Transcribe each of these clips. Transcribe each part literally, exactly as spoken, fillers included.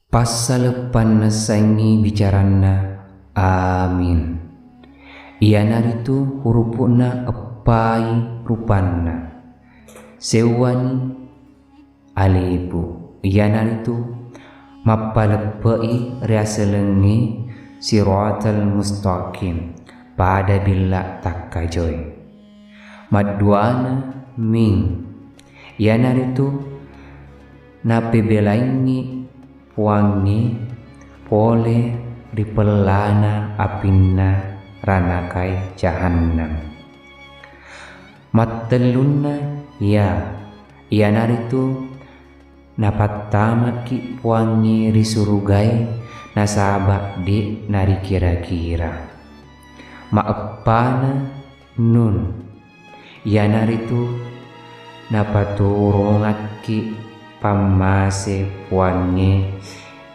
Passaleppanna sengngi bicaranna amin. Iyanaritu hurupu'na eppai rupanna. Seuwani alifu. Iyanaritu mappaleppe'i riaselengnge siratal mustaqim, pada billa takkajoe. Madduana mim. Iyanaritu napebelaingngi Puangnge pole ri pellana apinna ranakae jahannam. Mattellunna ya, iyanaritu napattamaki Puangnge ri surugae nasaba de' narikira-kira. Maeppana nun, iyanaritu napaturungakki pammase Puangnge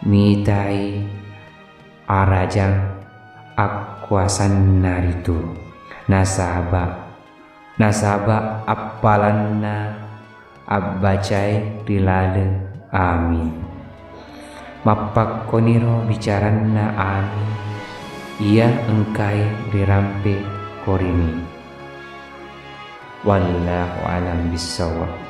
mitai arajang akuasanna ritu, nasaba, nasaba appalanna abbacae ri laleng amin. Mappakkoniro bicaranna amin iya engkae rirampe korini. Wallahu alam bissawab.